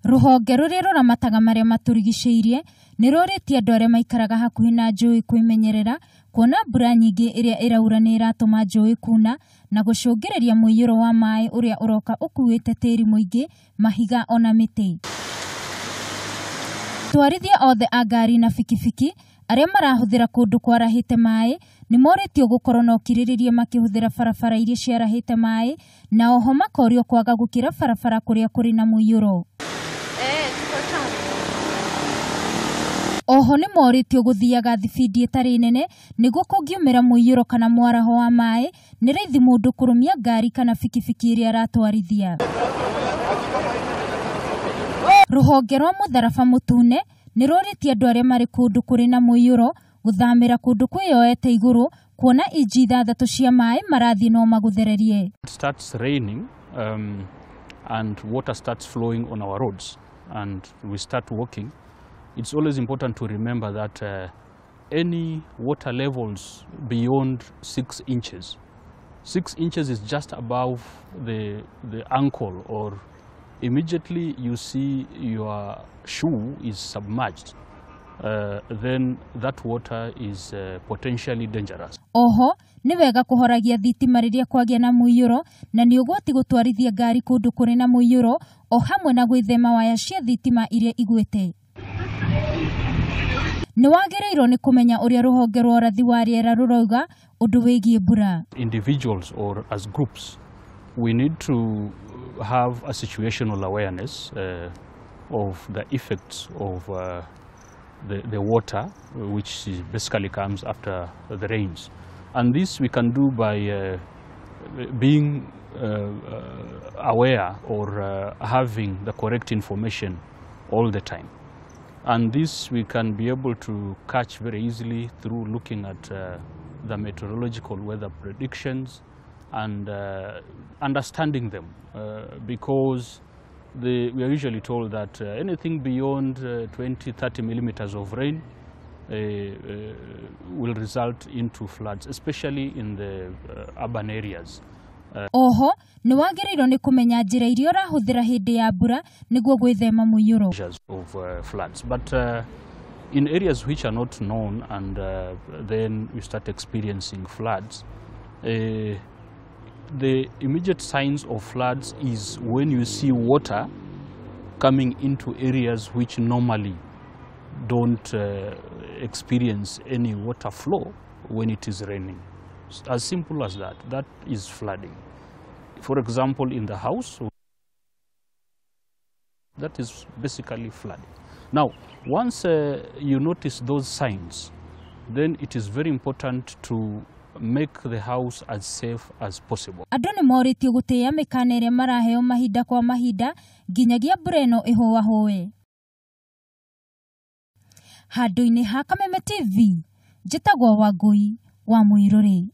Rũhonge rũrĩa rũramataga marĩa matũrigicĩirie nĩ rũrĩtie andũ arĩa maikaraga hakuhĩ na njũĩ kwĩmenyerera kuona mbura nyingĩ ĩrĩa ĩraura nĩ ĩratũma njũĩ kuna na gũcũngĩrĩria mũiyũro wa maĩ ũrĩa ũroka ũkuĩte tĩri mũingĩ, mahiga ona mĩtĩ. Atwarithia othe a ngari na bikibiki arĩa marahũthĩra kũndũ kwarahĩte maĩ nĩ morĩtio gũkorwo na ũkirĩrĩria makĩhũthĩra barabara iria ciarahĩte maĩ na oho makorio kwaga gũkĩra barabara kũrĩa kũrĩ na mũiyũro. Oho nĩ morĩtio gũthiaga thibindi ĩtarĩ nene nĩguo kũngiumĩra mũiyũro kana mwaraho wa maĩ nĩ raithi mũndũ kũrũmia ngari kana bikibiki ĩrĩa aratwarithia. Rũhonge rwa mũtharaba mũtune nĩ rũrĩtie andũ arĩa marĩ kũndũ kũrĩ na mũiyũro gũthamĩra kũndũ kwĩyoete igũrũ kuona inji 6 cia maĩ marathiĩ no magũthererie. It starts raining and water starts flowing on our roads and we start walking. It's always important to remember that any water levels beyond 6 inches, 6 inches is just above the ankle, or immediately you see your shoe is submerged, then that water is potentially dangerous. Oho, nĩ wega kũhoragia thitima rĩrĩa kwagĩa na mũiyũro na nĩ ũgwati gũtwarithia ngari kũndũ kũrĩ na mũiyũro o hamwe na gwĩthema waya cia thitima iria igwĩte. Nĩ wagĩrĩirwo nĩ kũmenya ũrĩa rũhonge rwa ũrathi wa rĩera rũrauga ũndũ wĩgiĩ mbura. Individuals or as groups, we need to have a situational awareness of the effects of the water, which basically comes after the rains. And this we can do by being aware or having the correct information all the time. And this we can be able to catch very easily through looking at the meteorological weather predictions and understanding them, because we are usually told that anything beyond 20-30 millimeters of rain will result into floods, especially in the urban areas. Oho, nĩ wagĩrĩirwo nĩ kũmenya njĩra iria ũrahũthĩra hĩndĩ ya mbura nĩguo gwĩthema mũiyũro. Of floods, but in areas which are not known and then you start experiencing floods, the immediate signs of floods is when you see water coming into areas which normally don't experience any water flow when it is raining. As simple as that. That is flooding. For example, in the house, that is basically flooding. Now, once you notice those signs, then it is very important to make the house as safe as possible. Andũ nĩ morĩtio gũtĩĩa mĩkana ĩrĩa maraheo mahinda kwa mahinda nginyagia mbura ĩno ĩhũahũe. Handũ-inĩ ha Kameme TV, njĩtagwo Wangũi wa Mũirũrĩ.